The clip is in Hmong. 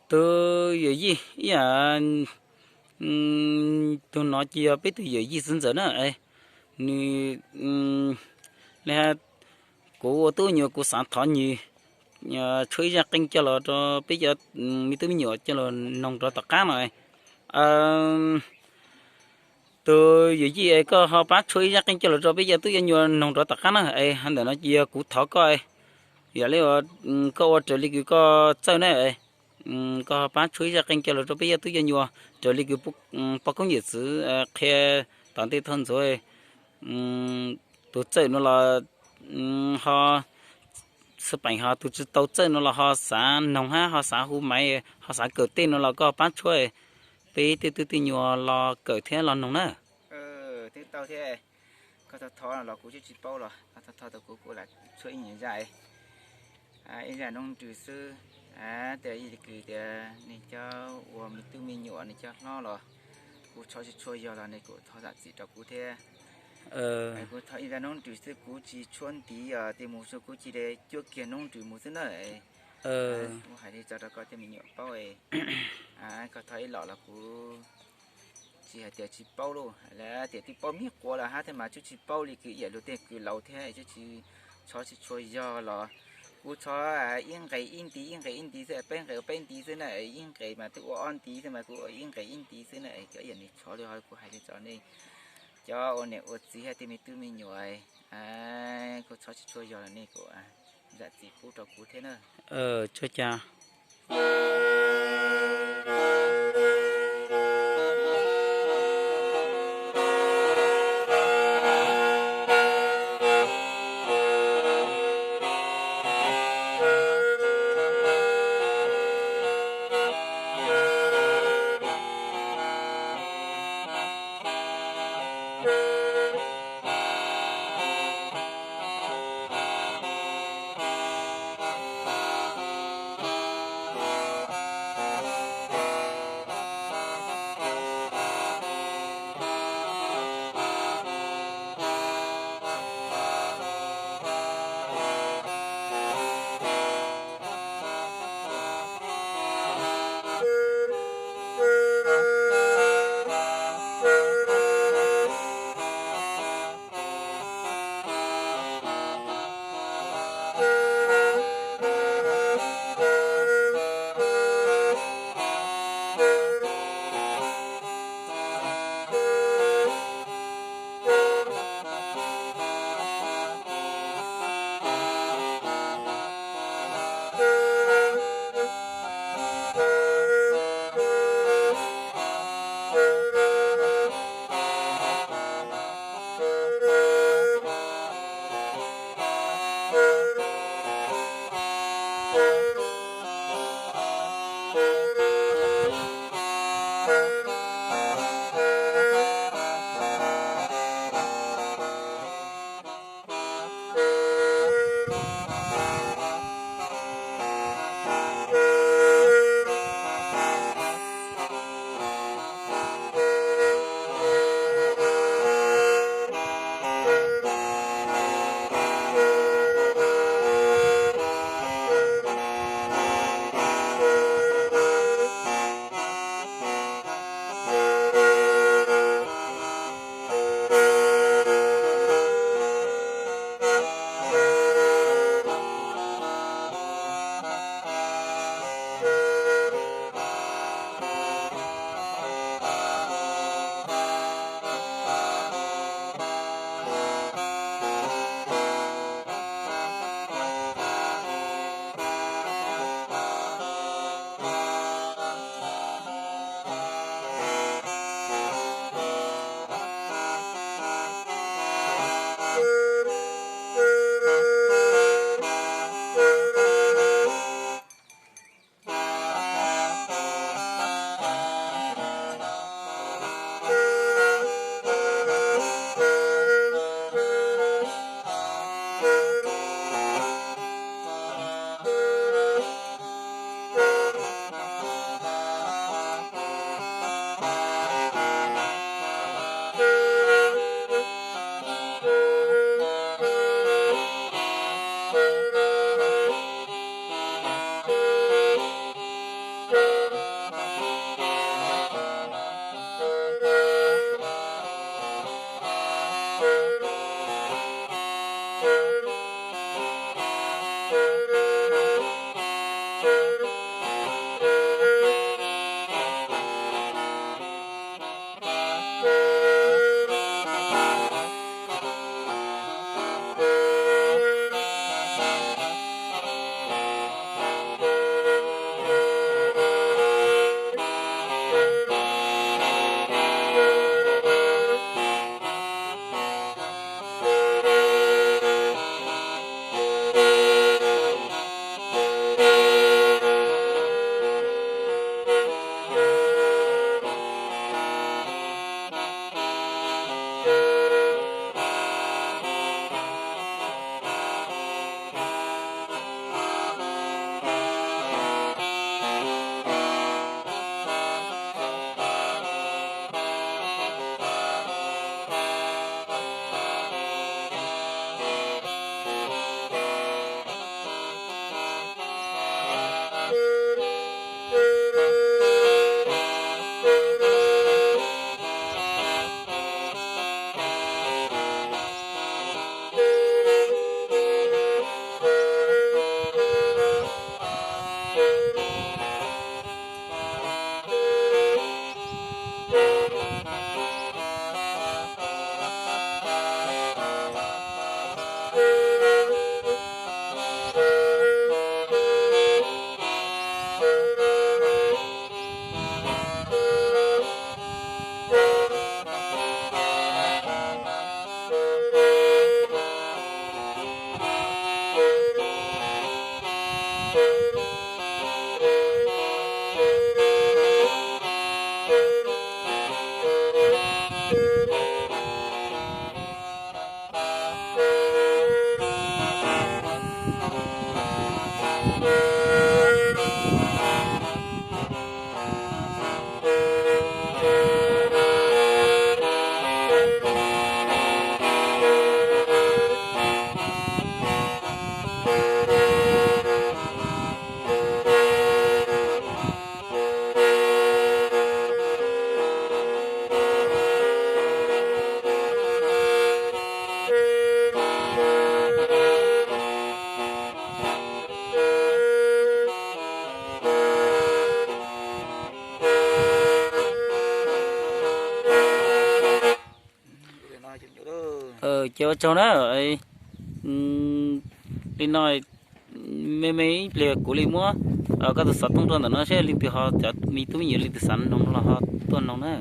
Tus yawm yij ib yam, tus no ces yog peb tus yawm yij txiv ntxawm na. Nws, kuv ua tub nyuam kuv xav thov nws tshuab ib zaj qeej coj los rau peb cov me tub me nyuam coj los noog rov tom qab no. Tus yawm yij es koj ho pab tshuab ib zaj qeej coj los rau peb cov tub cov nyuam noog rov tom qab na es ntawm no ces yog kuv thov koj, yam li koj ua raws li kws koj txawj na. Koj ho pab tshuab ib zaj qeej coj los rau peb cov tub cov nyuam raws li kws poj koob yawm txwv qhia tom ntej thaum ntxuav. Tus txawj no los ho xwb peem, ho tus tsis tau txawj no los ho xav noog hab ho xav hu maiv ho xav kawm tej no los koj pab tshuab peb tej tub tej nyuam los kawm thiab los noog na. Twb tau thiab, koj thov thov los kuv twb tsis paub los koj thov thov tau kuv kuv lam tshuab ib nyuag zaj, ib zaj noob nrws xwb. Tias ib kws tias nej cov ua me tub me nyuam nej cov hlob los kuv txhob tsis tshua yog los nej kuj thov zam txim rau kuv thiab. Kuv thov ib zaj noob nrws xwb kuv tsis tshuab ntiv os, tias mus xwb kuv cia li cuab kiag noob nrws mus xwb na. Kuv hais li txog rau koj tej me nyuam paub, koj thov ib los los kuv tsis hais tias tsis paub lauj, lawv tias twb paub miv quav lawm hab thiab mas twb tsis paub li kws ib yam luag tej kws laus thiab twb tsis, txhob tsis tshua yog los kuv txhob ib nqes ib ntiv ib nqes ib ntiv xwb, peb nqes ua peb ntiv xwb na, ib nqes mas twb ua ob ntiv xwb mas kuv ua ib nqes ib ntiv xwb na. Cov ib yam nws txhob li ho kuv hais li txog nej cov ua niam ua txiv hab tej me tub me nyuam, kuv txhob tsis tshua yog los nej kuj zam txim pub rau kuv thiab na. Tsuas cas Ces ua tsaug na. Li no, me me ib pliag kuv li muab koj tus xov tooj rau ntawm no seb leej twg ho cov me tub me nyuam leej twg xav noog los ho tuaj noog na.